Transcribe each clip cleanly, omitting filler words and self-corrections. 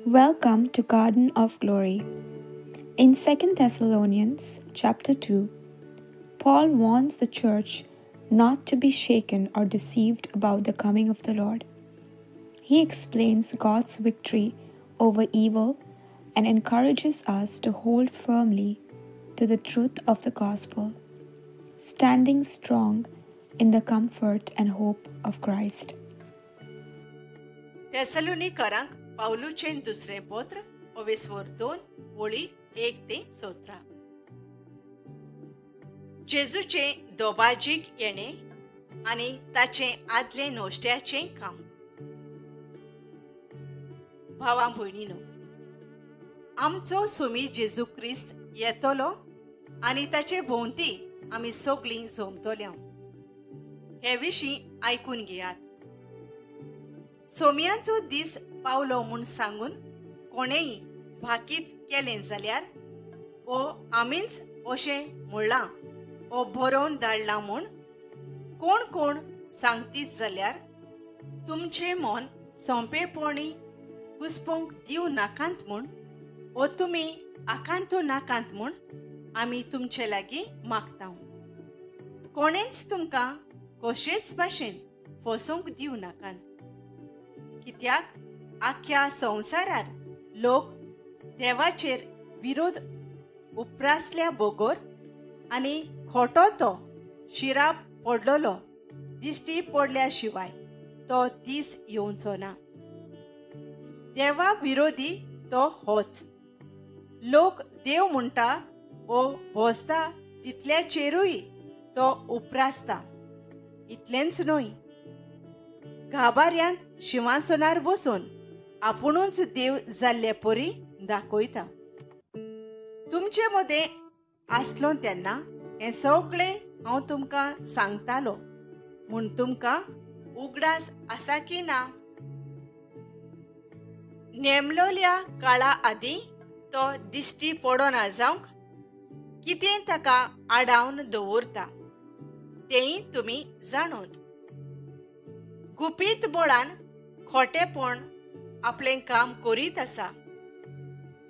Welcome to Garden of Glory. In 2 Thessalonians chapter 2, Paul warns the church not to be shaken or deceived about the coming of the Lord. He explains God's victory over evil and encourages us to hold firmly to the truth of the gospel, standing strong in the comfort and hope of Christ. थेसलोनिकरांक पावलूचें दुसरें पत्र ओवेस्वर 2 ओळी 1 ते 17. जेजूचें दोबाजीक येणें आनी ताचें आदलें नोश्ट्याचें काम. भावां भयणीनो, आमचो सुमी जेजू क्रिस्त येतलो आनी ताचे भोंवती आमी सगळीं जमतल्या हे विशीं आयकून घेयात. सोम्याचो दीस पावलो म्हूण सांगून कोणेय भाकीत केलें जाल्यार ओ आमीच अशें म्हणलां ओ बरोवन धाडलां म्हूण कोण कोण सांगतीत जाल्यार तुमचें मन सोंपेपणी घुसपोवंक दिवं नाकात म्हूण ओ तुमी आकांतू नाकात म्हूण आमी तुमचे लागीं मागता. कोणेंच तुमकां कशेच भाशेन फसोवंक दिवं नाकात, कित्याक आख्या संवसारार लोक देवाचेर विरोध उप्रासल्या बगर आनी खोटो तो शिराप पडलेलो दिश्टी पडल्या शिवाय तो दीस येवचो ना. देवा विरोधी तो होच. लोक देव म्हणटा ओ भोसता तितल्याचेरूय तो उप्रासता. इतलेंच न्हय, गाभाऱ्यांत शिंवासनार बसून आपुणूच देव जाल्ले परी दाखयता. तुमचे मदें आसलो तेन्ना हें सगळें हांव तुमकां सांगतालो म्हूण तुमकां उगडास आसा की ना? नेमलोल्या काळा आदीं तो दिश्टी पडना जावंक कितें ताका आडावन दवरता तेंय तुमी जाणूत. गुपीत बळान खोटेपण आपलें काम करीत आसा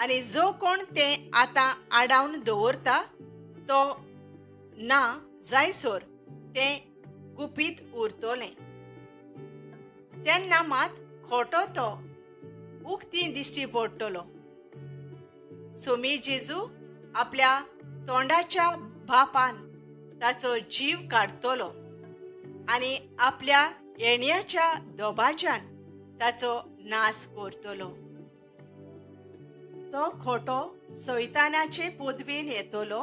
आनी जो कोण तें आतां आडावन दवरता तो ना जायसर तें गुपीत उरतलें. तेन्ना मात खोटो तो उक्ती दिश्टी पडटलो. सोमी जेजू आपल्या तोंडाच्या बापान ताचो जीव काडटलो आनी आपल्या येण्याच्या दोबाच्यान ताचो नाश करतलो. तो खोटो सैतानाचे पदवेन येतलो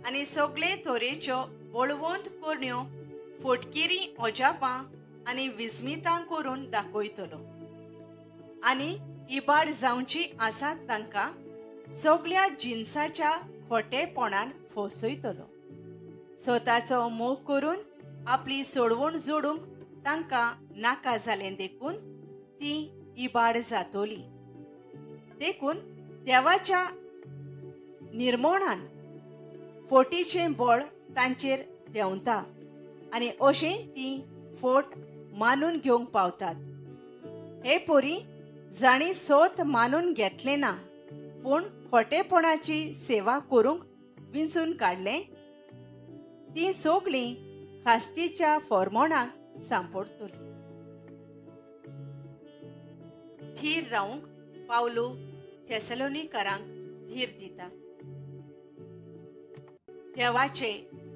आनी सगळे तरेच्यो बळवंत करण्यो, फटकिरी अजापां आनी विस्मितां करून दाखयतलो आनी इबाड जावची आसात तांकां सगळ्या जिनसाच्या खोटेपणान फसयतलो. स्वताचो मोग करून आपली सोडवण जोडूंक तांकां नाका जालें देखून ती इबाड जातली. देखून देवाच्या निर्मोणान फोटीचें बळ तांचेर देंवता आनी अशें ती फोट मानून घेवंक पावतात. हे पोरी जांणी सोत मानून घेतलें ना पूण खोटेपणाची सेवा करूंक विंचून काडलें ती सगळीं खास्तीच्या फॉर्मोणाक सांपडटली. थीर रावंक पावलू थेसलोनिकरांक धीर दिता. देवाचे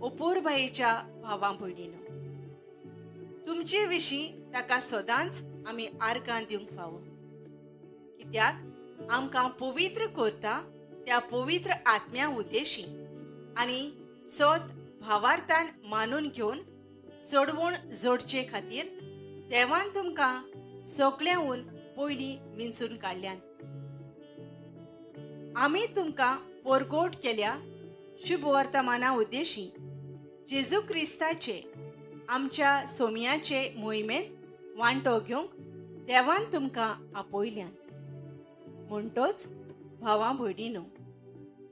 अपुरबायेच्या भावां भयणीनो, तुमचे विशीं ताका सदांच आमी आर्गां दिवंक फावो, कित्याक आमकां पवित्र करता त्या पवित्र आत्म्या उद्देशी आनी सोत भावार्थान मानून घेवन सोडवण जोडचे खातीर देवान तुमकां सगळ्यांहून पयलीं विंचून काडल्यात. आमी तुमकां परगोट केल्या शुभवर्तमाना उद्देशी जेजू क्रिस्ताचे आमच्या सोम्याचे मोहिमेंत वांटो घेवंक देवान तुमकां आपयल्यात. म्हणटोच भावां भयणीनो,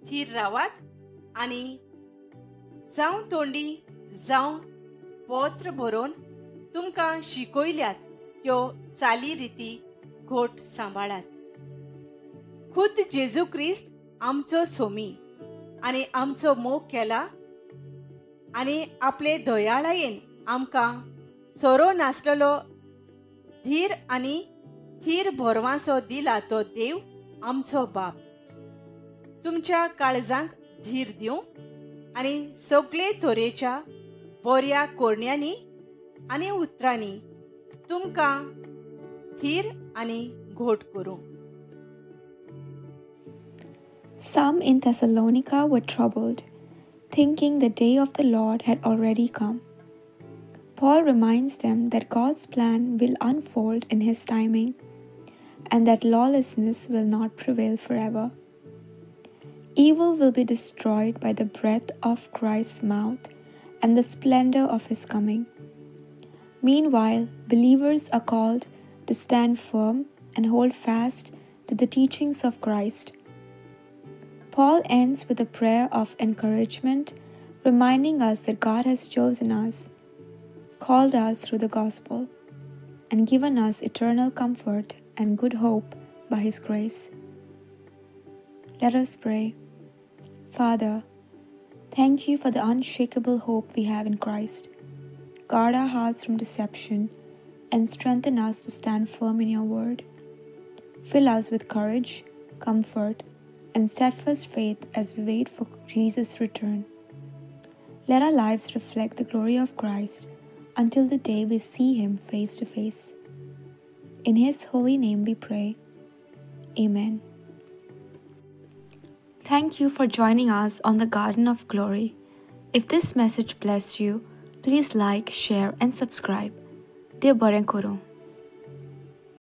थीर रावात आनी जावं तोंडी जावं पत्र बरोवन तुमकां शिकयल्यात त्यो चाली रिती घोट सांबाळात. खुद जेजू क्रिस्त आमचो सोमी आनी आमचो मोग केला आनी आपले दयाळायेन आमकां सोरो नासलेलो धीर आनी थीर भरवांसो दिला तो देव आमचो बाप तुमच्या काळजांक धीर दिवं आनी सगळे तरेच्या बऱ्या कोरण्यांनी आनी उतरांनी तुमकां थीर आनी घोट करूं. Some in Thessalonica were troubled, thinking the day of the Lord had already come. Paul reminds them that God's plan will unfold in His timing and that lawlessness will not prevail forever. Evil will be destroyed by the breath of Christ's mouth and the splendor of His coming. Meanwhile, believers are called to stand firm and hold fast to the teachings of Christ. Paul ends with a prayer of encouragement, reminding us that God has chosen us, called us through the gospel, and given us eternal comfort and good hope by His grace. Let us pray. Father, thank you for the unshakable hope we have in Christ. Guard our hearts from deception and strengthen us to stand firm in your word. Fill us with courage, comfort, and steadfast faith as we wait for Jesus' return. Let our lives reflect the glory of Christ until the day we see Him face to face. In His holy name we pray. Amen. Thank you for joining us on the Garden of Glory. If this message blessed you, please like, share, and subscribe. Dev bareng koro.